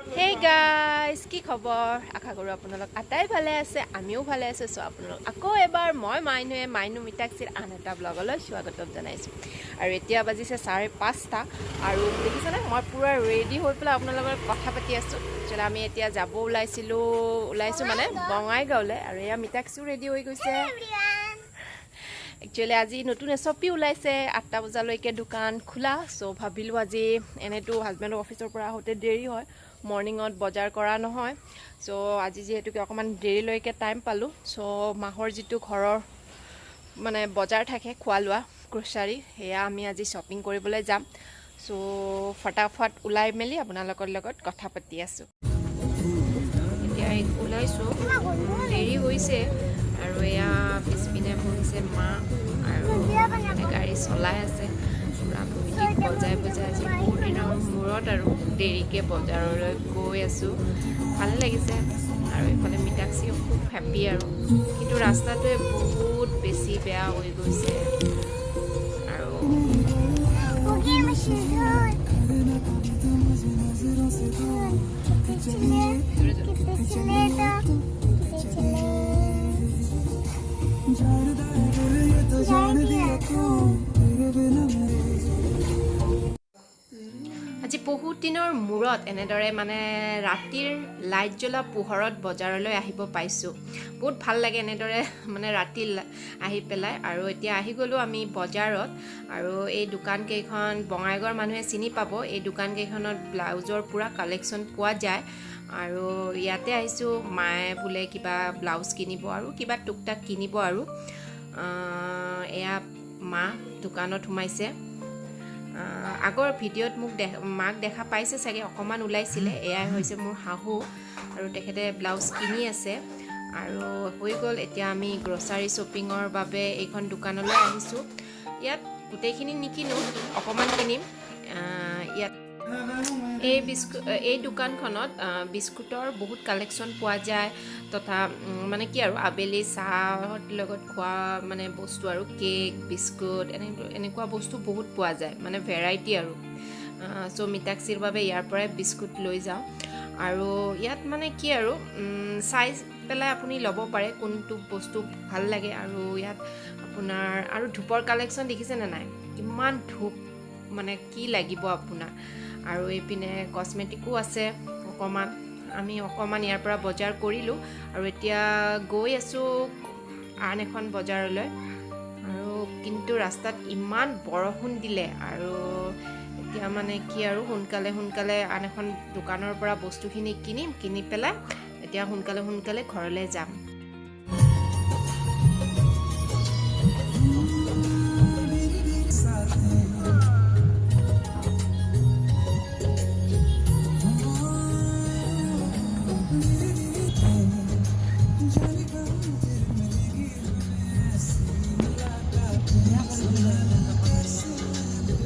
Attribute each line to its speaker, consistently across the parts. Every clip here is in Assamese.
Speaker 1: হেই গাইজ, কি খবৰ? আশা কৰোঁ আপোনালোক আটাই ভালে আছে, আমিও ভালে আছোঁ। চ' আপোনালোক আকৌ এবাৰ মই মাইনুৱে মাইনু মিতাক্ষীৰ আন এটা ব্লগলৈ স্বাগতম জনাইছোঁ। আৰু এতিয়া বাজিছে 5:30 আৰু দেখিছেনে, মই পূৰা ৰেডি হৈ পেলাই আপোনালোকৰ লগত কথা পাতি আছোঁ। তাৰপিছত আমি এতিয়া যাব ওলাইছিলোঁ, ওলাইছোঁ মানে বঙাইগাঁৱলৈ। আৰু এয়া মিতাক্ষীও ৰেডি হৈ গৈছে। একচুৱেলি আজি নতুন এছ অ' পি ওলাইছে, 8টা বজালৈকে দোকান খোলা। চ' ভাবিলোঁ আজি এনেইতো হাজবেণ্ডৰ অফিচৰ পৰা আহোঁতে দেৰি হয়, মৰ্ণিঙত বজাৰ কৰা নহয়। চ' আজি যিহেতুকে অকণমান দেৰিলৈকে টাইম পালোঁ, চ' মাহৰ যিটো ঘৰৰ মানে বজাৰ থাকে, খোৱা লোৱা গ্ৰ'চাৰী, সেয়া আমি আজি শ্বপিং কৰিবলৈ যাম। চ' ফটাফট ওলাই মেলি আপোনালোকৰ লগত কথা পাতি আছোঁ। এতিয়া ওলাইছোঁ, দেৰি হৈছে। আৰু এয়া পিছপিনে বহিছে মা আৰু মানে গাড়ী চলাই আছে, পূৰা মিউজিক বজাই বজাই। আজি বহুত দিনৰ মূৰত আৰু দেৰিকৈ বজাৰলৈ গৈ আছোঁ, ভাল লাগিছে। আৰু এইফালে মিতাক্ষীও খুব হেপ্পী। আৰু কিন্তু ৰাস্তাটোৱে বহুত বেছি বেয়া হৈ গৈছে আৰু
Speaker 2: Bugün कितने चले तो कितने चले जान दिया तू तेरे बिना मेरे।
Speaker 1: আজি বহুত দিনৰ মূৰত এনেদৰে মানে ৰাতিৰ লাইট জ্বলা পোহৰত বজাৰলৈ আহিব পাইছোঁ। বহুত ভাল লাগে এনেদৰে মানে ৰাতি আহি পেলাই। আৰু এতিয়া আহি গ'লোঁ আমি বজাৰত। আৰু এই দোকানকেইখন বঙাইগাঁৱৰ মানুহে চিনি পাব। এই দোকানকেইখনত ব্লাউজৰ পূৰা কালেকশ্যন পোৱা যায়। আৰু ইয়াতে আহিছোঁ, মায়ে বোলে কিবা ব্লাউজ কিনিব আৰু কিবা টুকটাক কিনিব। আৰু এয়া মা দোকানত সোমাইছে। আগৰ ভিডিঅ'ত মোক মাক দেখা পাইছে চাগে, অকণমান ওলাইছিলে। এয়াই হৈছে মোৰ শাহু আৰু তেখেতে ব্লাউজ কিনি আছে। আৰু হৈ গ'ল, এতিয়া আমি গ্ৰ'চাৰী শ্বপিঙৰ বাবে এইখন দোকানলৈ আহিছোঁ। ইয়াত গোটেইখিনি নিকিনো, অকণমান কিনিম। ইয়াত এই দোকানখনত বিস্কুটৰ বহুত কালেকশ্যন পোৱা যায়, তথা মানে কি আৰু আবেলি চাহৰ লগত খোৱা মানে বস্তু আৰু কেক, বিস্কুট, এনেকুৱা বস্তু বহুত পোৱা যায়, মানে ভেৰাইটি। আৰু চ' মিতাক্ষীৰ বাবে ইয়াৰ পৰাই বিস্কুট লৈ যাওঁ। আৰু ইয়াত মানে কি আৰু চাই পেলাই আপুনি ল'ব পাৰে কোনটো বস্তু ভাল লাগে। আৰু ইয়াত আপোনাৰ আৰু ধূপৰ কালেকশ্যন দেখিছেনে নাই? কিমান ধূপ, মানে কি লাগিব আপোনাৰ। আৰু এইপিনে কচমেটিকো আছে অকণমান। আমি অকণমান ইয়াৰ পৰা বজাৰ কৰিলোঁ আৰু এতিয়া গৈ আছোঁ আন এখন বজাৰলৈ। আৰু কিন্তু ৰাস্তাত ইমান বৰষুণ দিলে আৰু এতিয়া মানে কি আৰু সোনকালে সোনকালে আন এখন দোকানৰ পৰা বস্তুখিনি কিনিম, কিনি পেলাই এতিয়া সোনকালে সোনকালে ঘৰলৈ যাম।
Speaker 3: जाने कब फिर मिलेगी हमें ऐसी मुलाकात। कैसे दिल को सोचो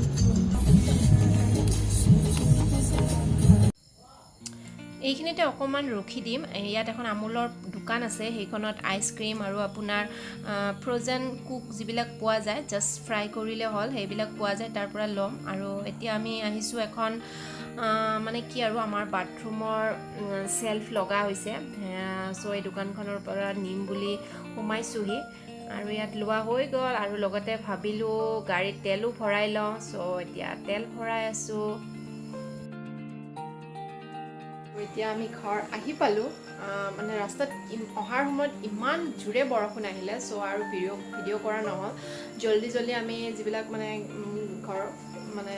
Speaker 3: तो जरा।
Speaker 1: এইখিনিতে অকণমান ৰখি দিম। ইয়াত এখন আমুলৰ দোকান আছে, সেইখনত আইচক্ৰীম আৰু আপোনাৰ ফ্ৰ'জেন কুক যিবিলাক পোৱা যায়, জাষ্ট ফ্ৰাই কৰিলে হ'ল, সেইবিলাক পোৱা যায়, তাৰ পৰা ল'ম। আৰু এতিয়া আমি আহিছোঁ এখন মানে কি আৰু আমাৰ বাথৰুমৰ চেল্ফ লগা হৈছে। চ' এই দোকানখনৰ পৰা নিম বুলি সোমাইছোঁহি। আৰু ইয়াত লোৱা হৈ গ'ল। আৰু লগতে ভাবিলোঁ গাড়ীত তেলো ভৰাই লওঁ। চ' এতিয়া তেল ভৰাই আছোঁ। এতিয়া আমি ঘৰ আহি পালোঁ। মানে ৰাস্তাত অহাৰ সময়ত ইমান জোৰে বৰষুণ আহিলে, চ' আৰু ভিডিঅ' কৰা নহ'ল। জল্দি জল্দি আমি যিবিলাক মানে ঘৰৰ মানে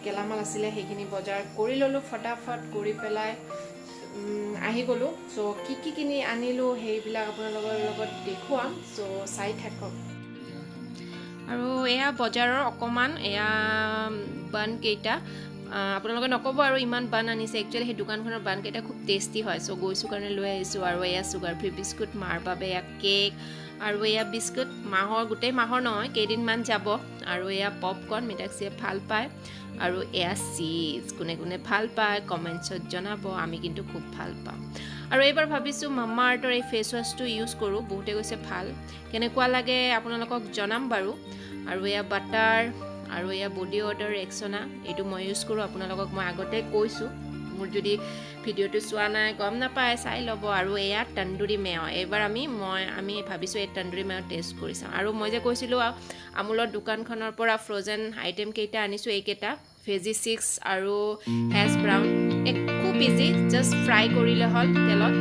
Speaker 1: গেলামাল আছিলে, সেইখিনি বজাৰ কৰি ল'লোঁ ফটাফট কৰি পেলাই আহি গ'লোঁ। চ' কি কি কিনি আনিলোঁ, সেইবিলাক আপোনালোকৰ লগত দেখুৱাম। চ' চাই থাকক। আৰু এয়া বজাৰৰ অকণমান এয়া বানকেইটা। আপোনালোকে নক'ব আৰু ইমান বান আনিছে। একচুৱেলি সেই দোকানখনৰ বানকেইটা খুব টেষ্টি হয়, চ' গৈছোঁ কাৰণে লৈ আহিছোঁ। আৰু এয়া চুগাৰ ফ্ৰী বিস্কুট মাৰ বাবে, এয়া কেক আৰু এয়া বিস্কুট মাহৰ, গোটেই মাহৰ নহয়, কেইদিনমান যাব। আৰু এয়া পপকৰ্ণ, মিতাক্ষীয়ে ভাল পায়। আৰু এয়া চীজ, কোনে কোনে ভাল পায় কমেণ্টছত জনাব, আমি কিন্তু খুব ভাল পাওঁ। আৰু এইবাৰ ভাবিছোঁ মামা আৰ্থৰ এই ফেচ ৱাছটো ইউজ কৰোঁ, বহুতে কৈছে ভাল। কেনেকুৱা লাগে আপোনালোকক জনাম বাৰু। আৰু এয়া বাটাৰ আৰু এয়া বডি অ'ডৰ ৰেক্সনা, এইটো মই ইউজ কৰোঁ, আপোনালোকক মই আগতে কৈছোঁ। মোৰ মোৰ যদি ভিডিঅ'টো চোৱা নাই, গম নাপায়, চাই ল'ব। আৰু এয়া তন্দুৰী মেয়। এইবাৰ আমি ভাবিছোঁ এই তন্দুৰী মেয় টেষ্ট কৰি চাওঁ। আৰু মই যে কৈছিলোঁ আমুলৰ দোকানখনৰ পৰা ফ্ৰ'জেন আইটেম কেইটা আনিছোঁ, এইকেইটা ভেজি চিক্স আৰু হেছ ব্ৰাউন। খুব ইজি, জাষ্ট ফ্ৰাই কৰিলে হ'ল তেলত।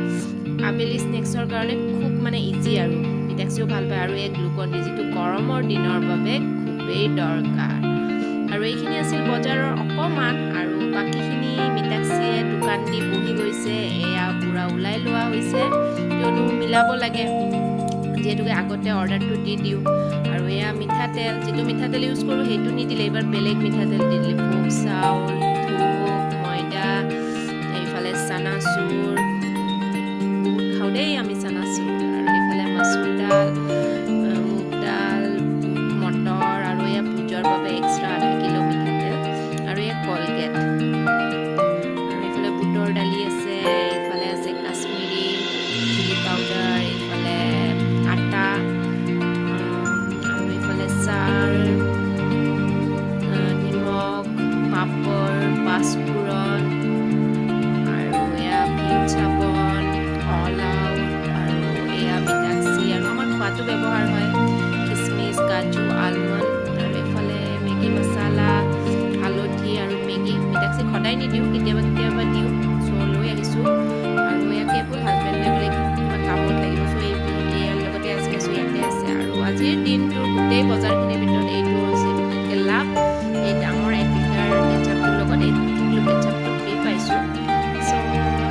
Speaker 1: আবেলি স্নেক্সৰ কাৰণে খুব মানে ইজি আৰু মিতাক্ষীও ভাল পায়। আৰু এই গ্লুকন ডি, যিটো গৰমৰ দিনৰ বাবে খুবেই দৰকাৰ। আৰু এইখিনি আছিল বজাৰৰ অকণমান, আৰু বাকীখিনি মিতাক্ষীয়ে দোকান দি বহি গৈছে। এয়া পূৰা ওলাই লোৱা হৈছে, কিয়নো মিলাব লাগে যিহেতুকে আগতে অৰ্ডাৰটো দি দিওঁ। আৰু এয়া মিঠাতেল, যিটো মিঠাতেল ইউজ কৰোঁ সেইটো নিদিলে, এইবাৰ বেলেগ মিঠাতেল দি দিলে। ভোগ চাউল, ধূপ, ময়দা, এইফালে চানাচুৰ, বহুত খাওঁ দেই আমি চানাচুৰ। আৰু এইফালে মচুৰ দাল, মুগ দাল, মটৰ, আৰু এয়া পূজাৰ বাবে এক্সট্ৰা আধা কিলো মিঠাতেল, আৰু এয়া কলগেট। আৰু এইফালে বুটৰ দালি আছে, এইফালে আছে কাশ্মীৰী চিলি পাউডাৰ, এইফালে আটা, আৰু এইফালে চাল, নিমখ, পাপৰ, পাঁচফোৰণ, আৰু এয়া ভীম চাবোন, অল আউট, আৰু এয়া মিতাক্ষী আৰু আমাৰ খোৱাটো ব্যৱহাৰ হয় খিচমিচ, কাজু, আলমণ্ড। আৰু এইফালে মেগী মছলা, হালধি আৰু মেগী। মিতাক্ষীক সদায় নিদিওঁ, কেতিয়াবা কেতিয়াবা দিওঁ, চ' লৈ আহিছোঁ। আৰু এয়া কেবুল, হাজবেণ্ডে বোলে কিবা কামত লাগিব, চ' এই ইয়াৰ লগতে আছে, চ' ইয়াতে আছে। আৰু আজিৰ দিনটোৰ গোটেই বজাৰখিনিৰ ভিতৰত এইটো হৈছে বিশেষকৈ লাভ, এই ডাঙৰ 1 লিটাৰ কেচাপটোৰ লগত এই টিকলু কেচাপটো ফ্ৰী পাইছোঁ। চ'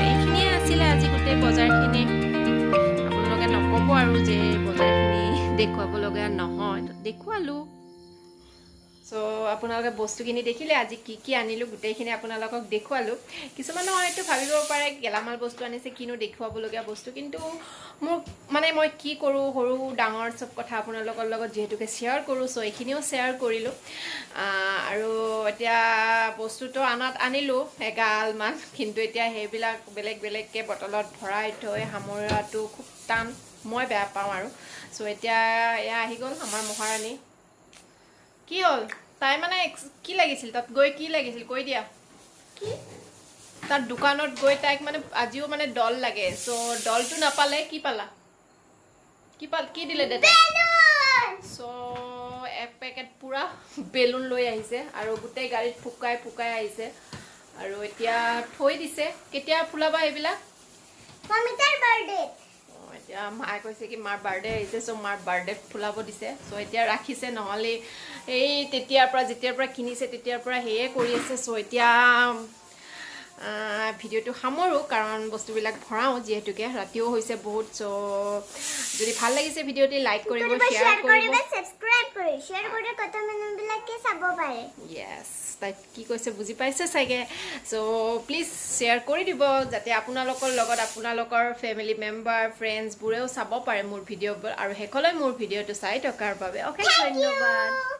Speaker 1: এইখিনিয়ে আছিলে আজি গোটেই বজাৰখিনি। আপোনালোকে নক'ব আৰু যে বজাৰখিনি দেখুৱাব লগা নহয়, দেখুৱালোঁ। চ' আপোনালোকে বস্তুখিনি দেখিলে, আজি কি কি আনিলোঁ গোটেইখিনি আপোনালোকক দেখুৱালোঁ। কিছুমানে হয়তো ভাবিব পাৰে গেলামাল বস্তু আনিছে, কিনো দেখুৱাবলগীয়া বস্তু, কিন্তু মোৰ মানে মই কি কৰোঁ, সৰু ডাঙৰ চব কথা আপোনালোকৰ লগত যিহেতুকে শ্বেয়াৰ কৰোঁ, চ' এইখিনিও শ্বেয়াৰ কৰিলোঁ। আৰু এতিয়া বস্তুটো আনাত আনিলোঁ এগালমান, কিন্তু এতিয়া সেইবিলাক বেলেগ বেলেগকৈ বটলত ভৰাই থৈ সামৰাটো খুব টান, মই বেয়া পাওঁ। আৰু চ' এতিয়া এয়া আহি গ'ল আমাৰ মহাৰাণী। কি হ'ল তাই মানে কি লাগিছিল তাত গৈ, কি লাগিছিল কৈ দিয়া। তাত দোকানত গৈ তাইক মানে আজিও মানে ডল লাগে, চ' ডলটো নাপালে। কি পালা? কি পাল? কি দিলে দেউতাই? চ' এক পেকেট পূৰা বেলুন লৈ আহিছে আৰু গোটেই গাড়ীত ফুকাই ফুকাই আহিছে আৰু এতিয়া থৈ দিছে। কেতিয়া ফুলাবা এইবিলাক?
Speaker 2: মমিতাৰ বাৰ্থডে।
Speaker 1: অঁ, এতিয়া মায়ে কৈছে কি মাৰ বাৰ্থডে আহিছে, চ' মাৰ বাৰ্থডেত ফুলাব দিছে। চ' এতিয়া ৰাখিছে, নহ'লে এই তেতিয়াৰ পৰা, যেতিয়াৰ পৰা কিনিছে তেতিয়াৰ পৰা সেয়ে কৰি আছে। চ' এতিয়া ভিডিঅ'টো সামৰোঁ, কাৰণ বস্তুবিলাক ভৰাওঁ যিহেতুকে ৰাতিও হৈছে বহুত। চ' যদি ভাল লাগিছে ভিডিঅ'টি, লাইক কৰিব, শ্বেয়াৰ
Speaker 2: শ্বেয়াৰ
Speaker 1: কৰিব,
Speaker 2: কৰিব, ছাবস্ক্ৰাইব কৰি শ্বেয়াৰ কৰি কত মানুহবিলাকে চাব পাৰে।
Speaker 1: য়েছ, তাই কি কৈছে বুজি পাইছে চাগে। চ' প্লিজ শ্বেয়াৰ কৰি দিব, যাতে আপোনালোকৰ লগত আপোনালোকৰ ফেমিলি মেম্বাৰ, ফ্ৰেণ্ডছবোৰেও চাব পাৰে মোৰ ভিডিঅ'বোৰ। আৰু শেষলৈ মোৰ ভিডিঅ'টো চাই থকাৰ বাবে অশেষ ধন্যবাদ।